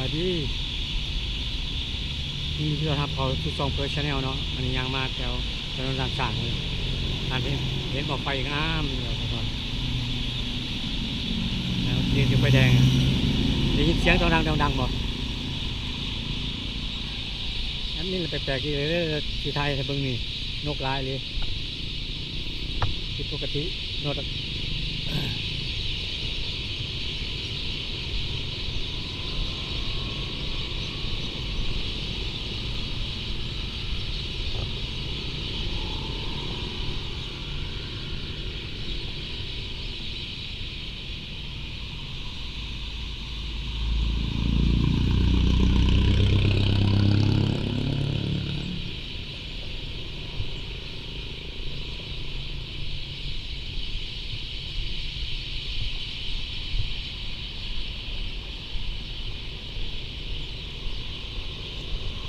ສະບາຍດີ ຍິນດີຕ້ອນຮັບເຂົ້າສູ່ຊ່ອງເພີແຊນແນວເນາະ. ອັນນີ້ຍ່າງມາແຖວຖະໜົນດ້ານຊ້າງເລີຍ ທ່ານເຫັນ ເຫັນບໍ່ ໄຟງາມຢູ່ ແລ້ວຢືນຢູ່ໄຟແດງ ໄດ້ຍິນສຽງດັງໆ ດັງໆບໍ່? ແອັດມິນແປກໆ ອີກເລີຍ ຊິຖ່າຍໃຫ້ເບິ່ງນີ້ ນົກຫຼາຍເລີຍ ຜິດປົກກະຕິ ນົກ.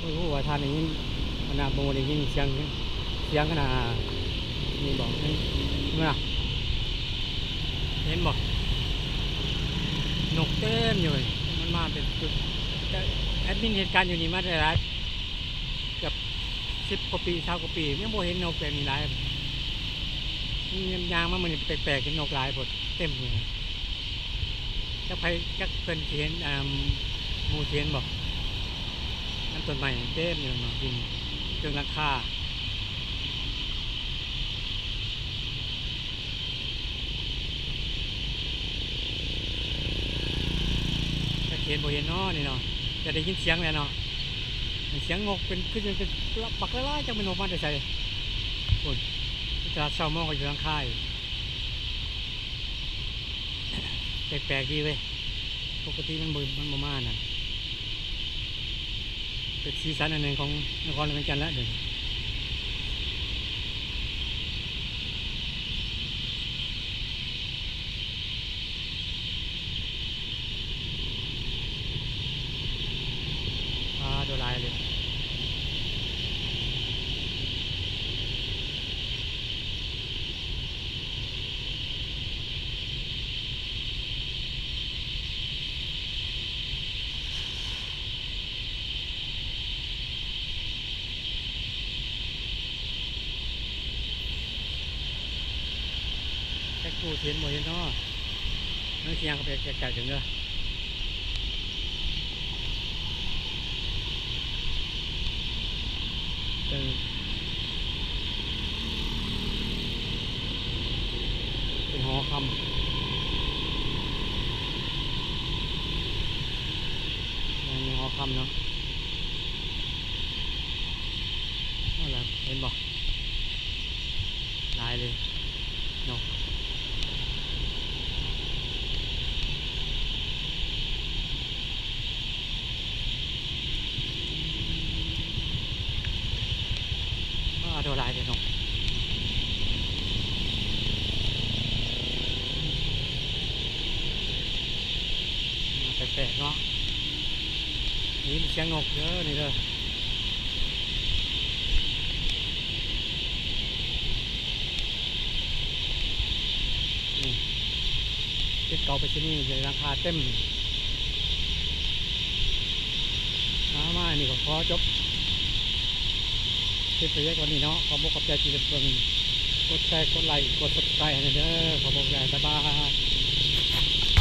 ບໍ່ຮູ້ວ່າທ່ານໄດ້ຍິນ ອັນນ່າ ບໍ່ໄດ້ຍິນສຽງ ສຽງ ອັນນ່າ ນີ້ບໍ່? ເຫັນບໍ່? ເຫັນບໍ່? ນົກເຕັມຢູ່ ມັນມາເປັນຈຸດ ແຕ່ແອັດມິນເຮັດການຢູ່ນີ້ມາໄດ້ຫຼາຍ ເກືອບສິບກວ່າປີ ຊາວກວ່າປີ ຍັງບໍ່ເຫັນນົກແບບນີ້ຫຼາຍ. ຍ່າງມາມື້ນີ້ແປກໆ ເຫັນນົກຫຼາຍໂພດ ເຕັມຢູ່. ຈັກໃຜ ຈັກເພິ່ນຊິເຫັນ ອ່າ ໝູ່ຊິເຫັນບໍ່? ນຳຕົ້ນໄມ້ເຕັມຢູ່ເນາະ ຢູ່ເທິງຫຼັງຄາ. ຈັກເຫັນບໍ່ເຫັນເນາະນີ້ເນາະ ຈະໄດ້ຍິນສຽງແຫຼະເນາະ ສຽງນົກເປັນ ຄືເປັນບັກຫຼາຍໆ ຈັກແມ່ນນົກມາແຕ່ໃສ. ພຸ້ນ ຕະຫຼາດເຊົ້າມອງກໍຢູ່ຫຼັງຄາອີກ ແປກໆ ດີເວີຍ ປົກກະຕິມັນບໍ່ ມັນບໍ່ມານະ. ເປັນສີສັນອັນໜຶ່ງຂອງນະຄອນຫຼວງວຽງຈັນແລ້ວເດີ. ປາໂຕຫຼາຍເລີຍ. ຈັກຜູ້ເຫັນບໍ່ເຫັນເນາະ ມັນຊິຍ່າງເຂົ້າໄປໃກ້ໆ ເຖິງເດີ. ເປັນ ເປັນຫໍຄຳ ແມ່ນ ແມ່ນຫໍຄຳເນາະ. ນັ້ນແຫຼະ ເຫັນບໍ່? ຫຼາຍເລີຍເນາະ. ອ້າ ໂດ ຫຼາຍເດ້ເນາະ. ແປກໆ ເນາະ ໄດ້ຍິນສຽງນົກເດີ ນີ້ເດີ. ນີ້ ຕຶກເກົ່າໄປສະນີ ຫຼັງຄາເຕັມ. ເອົາ ມານີ້ກໍຂໍຈົບຄລິບໄປພຽງເທົ່ານີ້ເນາະ. ຂອບອົກຂອບໃຈທີ່ເບິ່ງ ກົດແຊ ກົດໄລ ກົດ Subscribe ໃຫ້ແດ່ເດີ. ຂອບອົກຂອບໃຈ ບາຍບາຍ.